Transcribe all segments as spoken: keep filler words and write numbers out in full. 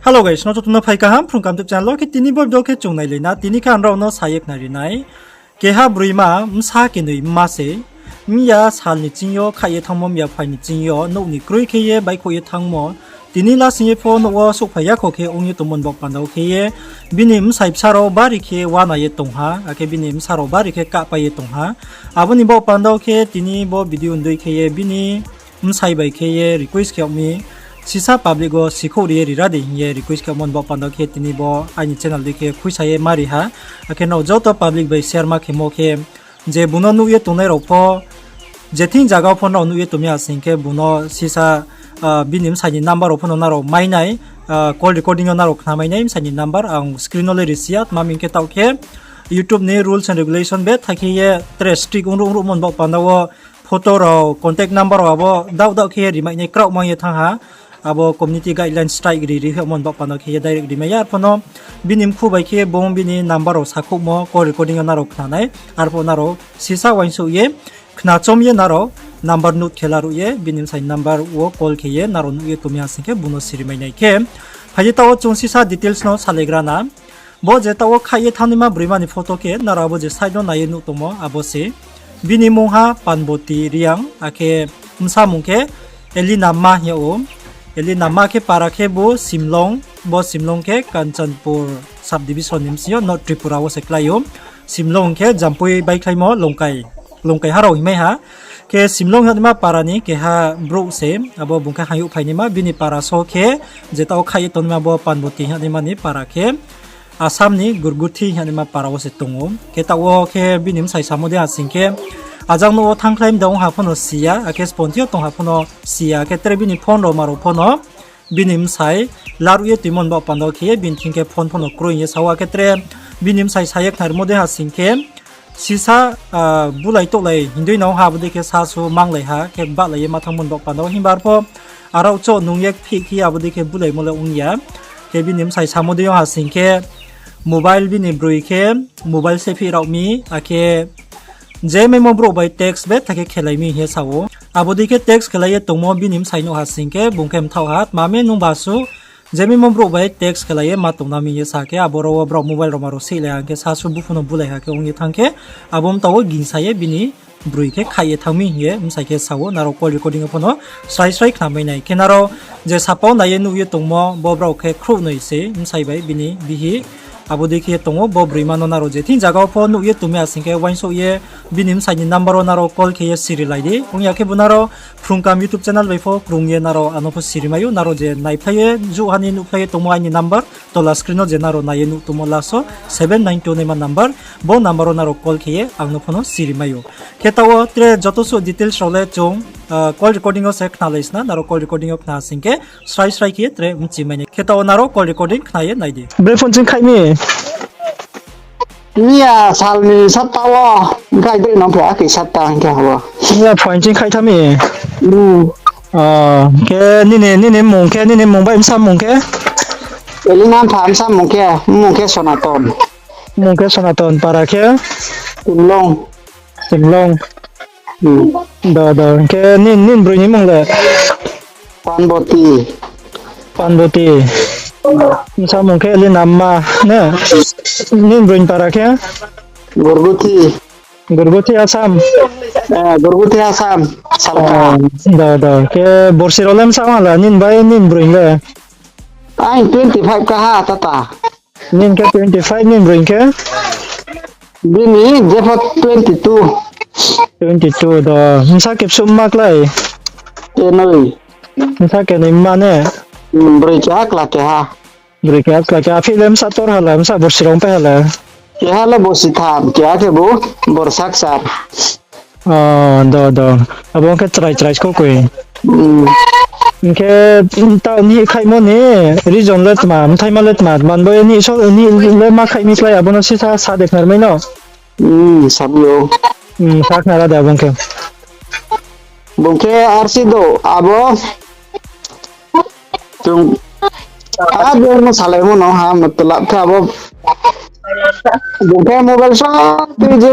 Hello guys, no joto no phai kaham Phrung Kaham YouTube channel wo. Khe tini bo video khe chung nailai na, tini khe ang rao no sa ye khnari nai. Keha broima bsa kenoi mma se, mya sal ni ching yo khaih ye thanngmo, mya phai ni ching yo nouh ni kroi khe ye baihkhouh ye thanngmo, tini lasing ye pho nouh wo souhphai ya kho khe ong ye tongmo ni baoh panda wo khe ye, bini bsai bsa rao bari khe uana ye tong ha, akhe bini bsa rao bari khe kahpai ye tong ha. Abo ni baoh panda wo khe tini bo video ni dei khe ye bini bsai bai khe ye request khe yag mi, sisa public wo sikhouh ri ye ri ra di hing ye request khe yagmo ni baoh panda wo khe tini bo aini channel dei khe khuisa ye ma ri ha. Akhe nrao joto public bai share ma khemo khe, je bung no nuh ye tongnai rao pho, je thing zaga wo pho nrao nuh ye tong mi ha sing khe bung no sisa, bini bsai ni number rao pho no nrao mai nai, call recording yo nrao khna mai nai bsai ni number ang screen no le risi ya, tma hing khe taoh khe YouTube ni rules and regulation betha khe ye tre strict ong ruh ong ruhmo ni baoh panda wo photo rao, contact number rao abo daoh daoh khe ye rimai nai kraoh mang ye thanng ha. Abo community guideline strike ri ri hoihmo ni baoh panda wo khe ye direct rimai ya. Arphuh no bini mkhu bai khe bung bini number rao sakhouhmo call recording yo nrao khna nai. Arphuh nrao sisa uaingsouh ye khna chom ye nrao number note khe laruh ye bini bsai number wo call khe ye nrao nuh ye tong mi ha sing khe bung no sirimai nai khe. Phai di taoh wo chung sisa details no salaigra na. Bo je taoh wo khaih ye thanngnaima broima ni photo khe nrao abo je side no nai ye nuh tongmo abo se. Bini mungha Panboti Reang, akhe bsa mung khe Elina Ma hing yag ou. Elina Ma khe para khe bo Simlong, bo Simlong khe Kanchanpur subdivision ni bsing yo North Tripura wo se klái ou. Simlong khe Jampui baikhlaimo Longkai, Longkai ha rao hingmai ha. Khe Simlong hing yagnaima para ni keha brouh se, abo bung khe haing youh phainaima, bini para so khe, je taoh wo khaih ye tongnaima bo Panboti hing yagnaima ni para khe, Assam ni Gurguthi hing yagnaima para wo se tong ou. Khe taoh wo khe bini bsai samo dei ha sing khe, ajang nouh wo thanngkhlai mda ong ha pho no si ya, akhe sponthi yo tong ha pho no si ya, khe tre bini phone rao ma rao pho no, bini bsai laruh ye toimo ni baoh panda wo khe ye bini thing khe phone pho no kroi hing ye sa ou, akhe tre bini bsai sa ye khnarimo dei ha sing khe, sisa, bulai touhlai hing dei no ha, abo dei khe sasu manglai ha, khe bahlai ye ma thanngmo ni baoh panda wo himba arpho, arao cho nung ye phih khe abo dei khe bulaimo le ong ya. Khe bini bsai samo dei yo ha sing khe, mobile bini broi khe, mobile se phih rao mi, akhe je maimo brouh bai text betha khe khelai mi hing ye sa ou. Abo dei khe text khelai ye tongmo bini bsai nuh ha sing khe, bung khe mthaoh ha, tma mi nung ba su, je maimo brouh bai text khelai ye ma tong na mi hing ye sa khe, abo rao wo brao mobile rao ma rao seihlai ha khe, sasu buphu no bulai ha khe ong ye thanng khe, abo mta wo gingsa ye bini broi khe khaih ye thanng mi hing ye bsai khe sa ou, nrao call recording yo pho no srai srai khnamai nai. Khe nrao je sapa wo nai ye nuh ye tongmo, bo brao khe khrouhnoi se, bsai bai bini bihih. Abo dei khe ye tong ou, bo broima no nrao je thing zaga wo pho nuh ye tong mi ha sing khe uaingsouh ye, bini bsai ni number wo nrao call khe ye sirilai di. Ong ya khe bo nrao Phrung Kaham YouTube channel bai pho krung ye nrao ano pho sirimai ou, nrao je naiphlai ye, juh ha ni nuhphlai ye tongmo aini number, tola screen no je nrao nai ye nuh tongmo last wo seven nine two naima number, bo number wo nrao call khe ye ang no pho no sirimai ou. Khe taoh wo tre joto suh details rao le chung, call recording wo se khnalai sna, nrao call recording yo khna sing khe, srai srai khe ye tre mchimai nai. Khe taoh wo nrao call recording khna ye nai di. Bre phone ching khaih mi? Miya sal ni satta wo, khaih dei nang phi, akhe satta hing khe habo. Miya phone ching khaih tha mi? Khe nini, nini mung khe, nini mung bai bsa mung khe? Elina Mpha bsa mung khe, mung khe Sonaton. Mung khe Sonaton, para khe? Simlong. Simlong. Do, do. Khe nini, nini broi ni mung le? Panboti. Panboti. Bsa mung khe Elina Ma ne? Nini broi ni para khe? Gurguthi. Gurguthi Assam. Gurguthi Assam. Salka. Do, do. Khe borsi rao le bsa hala nini bai nini broi le? Aini twenty five kaha tata. Nini khe twenty five, nini broi khe? Bini jepho twenty two. Twenty two do. Bsa kebsumma klái? Kenoi. Bsa kenoi mma ne? Broi keha, kla keha. Broi keha, kla keha. Aphi le bsa tor hala, bsa borsi rao pai hala? Keha le borsi tham, keha khe bo borsa kchar. Do, do. Abo ong khe chrai chrai skokoi. Hing khe, taoh nihih khaihmo ni reason le tma, mthaima le tma, tma bo nihih le ma khaih mi klái abo no sisa sa de khnarmai no. Sa khnara de abo ong khe. Bung khe arsi do abo. Chung, a, bung no salaimo no ha, matlab khe abo. Bung khe mobile so tui je,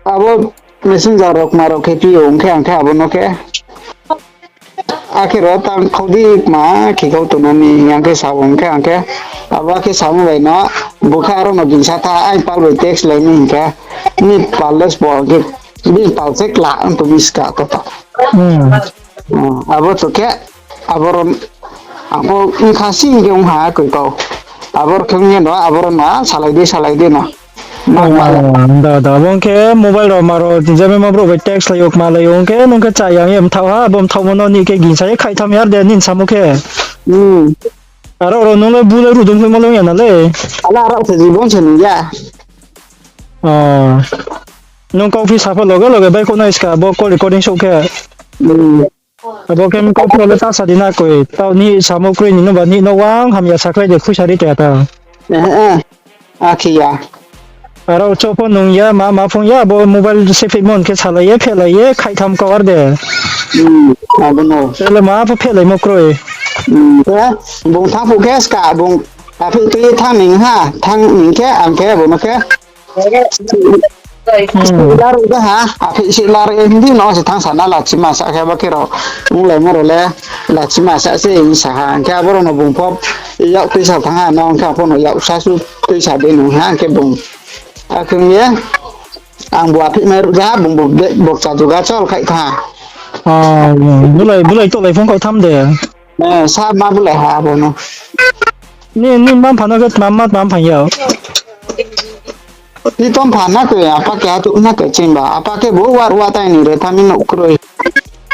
abo messenger rao kma rao khe phi ou, ong khe ang khe abo no khe. Akhe ro tang khau di ma khe kau tongnani, ang khe sa bo hing khe, ang khe abo khe samo bai no, bo khe aro no bini sa tha, ai pal bai text lai ni hing khe, ni pal le sbo hing khe, bini pal se kla ang to miska to to. Hmm. Oh, abo to khe, abo ro, ang pho wngkha si hing khe wng ha koi kau. Abo ro khe wng ye no, abo ro no, salai di, salai di no. Ma, ma, da, da, abo hing khe mobile ro ma ro, jemai ma brouh bai text lai yo, kma lai yo, hing khe nung khe cha yang ye mthaoh ha, abo mthaohmo no ni khe gingsa ye khaih tham yar de, nini samo khe. Hmm. Aro ro nung le bu le ru dong phaimo le ya na le. Ala aro se jibon se nung ya. Oh. Nung kau phi sa pho loge loge bai kho nai ska, bo call recording souh khe. Hmm. Abo khe kau phi le ta sa di na koi, tao ni samo kroi ni no ba ni no wang hamya sakhlai de khuisa ri te ta. Eh, eh. Akhe ya. Aro cho pho nung ya, ma, ma phung ya, abo mobile se phimo hing khe salai ye, phelai ye, khaih tham kau ar de. Hmm, abo no. Tele ma pho phelaimo kroi. Hmm, khe, bung thang phuh khe ska, bung, aphi tui thang ning ha, thang ning khe, ang khe, bo no khe. Hmm. Lar uda ha, aphi si lar e hindi no se thang sa na lachima sa khe ba khe ro, mung lai mo ro le, lachima sa se in sa ha, ang khe abo ro no bung pho, yak tuisa thang ha, no ang khe ang pho no yak sa su tuisa de nung ha, ang khe bung. Akhe ye, ang bo aphi mai ru ja, bung bo be, bo cha juga chol khai tha. Ah, bulai, bulai to lai phone kau tham de. Eh, sa ma bulai ha bo no. Ni, ni mam phano khe tma, ma tma phai yao. Ni tom pha na khe, apa khe atu na khe chimba. Apa khe bo war wa tai ni re thami no kroi.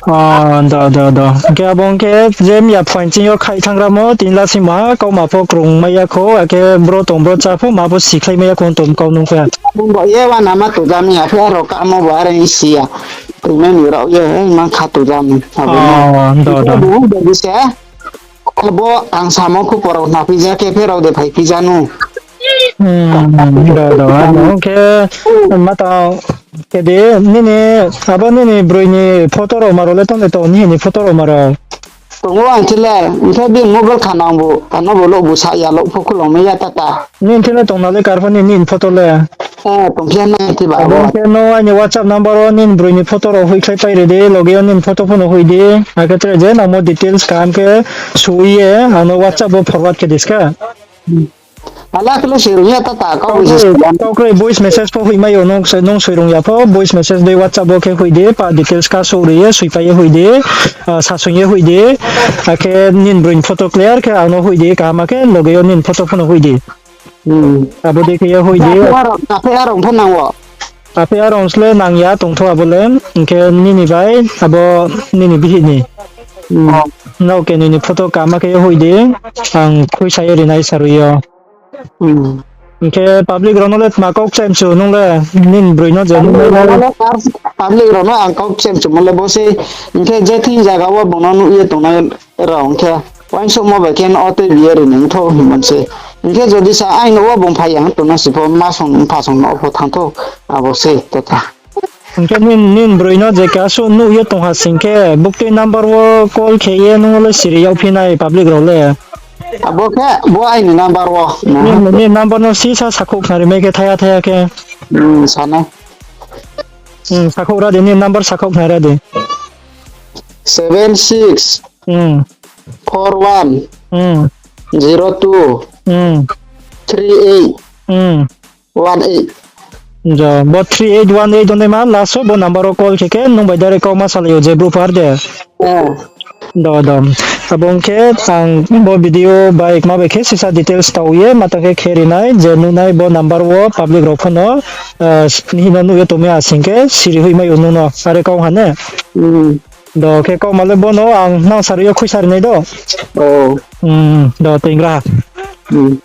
Ah, da, da, da. Khe abo khe jem ya phain ching yo khai thangra mo, tin la sing ma, kau ma pho krung mai ya kho, akhe bro tong bro cha pho, ma pho sikhlai mai ya kho, tom kau nung khe. Bo ye wa nama tu jami ya, phe aro ka mo bo are si ya. Tu me ni ro ye, eh, man kha tu jami. Abo no. Ah, da, da. Bo, bo se. Abo ang samo khupo rao hna phi ja khe pherao de phai phi ja nu. Hmm, da, da, ano khe ma tang khe de, nini, abo nini broi ni photo rao ma rao le tong de tong, nini photo rao ma rao. Tongo ang thile, hing khe bini mobile kha nang bo, ano bo lo bo sa ya lo pho khulong mai ya tata. Nini thile tong na le kar pho ni, nini photo le. Eh, tong khe nai thi ba abo bo. Khe no aini WhatsApp number wo nini broi ni photo rao hoihkhlai pai ri di, loge yo nini photo pho no hoih di. Akhe tre je nangmo details kaham khe soi ye, ano WhatsApp wo forward khe di ska. Ala khe le soi rung ya tata, kau kau kroi, kau kroi voice message pho hoih mai yo, nung se, nung soi rung ya pho, voice message dei WhatsApp wo khe hoih di, pa details ka souh ri ye, soi pai ye hoih di, ah, sasong ye hoih di, akhe nini broi ni photo clear khe ang no hoih di, kaham khe loge yo nini photo pho no hoih di. Hmm. Abo dei khe ye hoih di. Aphe arong, aphe arong pho nang wo. Aphe arong sle nang ya tong tho abo le, hing khe nini bai, abo nini bihih ni. Hmm. Nrao keni ni photo kaham khe ye hoih di, ang khuisa ye rinai sarui yo. Hmm. Hing khe public rao no le tma kau kchemchu nung le, nini broi no je nung le. Public rao no ang kau kchemchu mo le bo se, hing khe je thing zaga wo bung no nuh ye tongnai rao hing khe, uaingsouhmo bai khe no o tei biye ri ni thou hingmo se. Hing khe jodi sa aini wo bung phai ya hing tongna si pho, ma song, mpha song no pho thanng thou, abo se totha. Hing khe nini, nini broi no je keha suh nuh ye tong ha sing khe, buktui number wo call khe ye nung le siri yagphi nai public rao le. Abo khe, bo aini number wo. Nini, nini number no sisa sakhouh khnari mai khe thaya thaya khe. Hmm, sa nai. Hmm, sakhouh ra di, nini number sakhouh khnari ra di. Seven six, hmm, four one, hmm, zero two, hmm, three eight, hmm, one eight. Jo, bo three eight one eight ongnai ma, last wo bo number wo call khe khe, nung bai direct kau ma salai yo je brouh phar de. Eh. Do, do. Abo ong khe ang bo video bai kma bai khe sisa details tau ye, ma tang khe khe ri nai, je nuh nai bo number wo public rao pho no, eh, hing no nuh ye tong mi ha sing khe, siri hoih mai yo nung no, are kau ha ne? Hmm. Do, khe kau ma le bo no, ang nang sari yo khuisa ri nai do. Oh. Hmm, do, tei ngra ha. Hmm.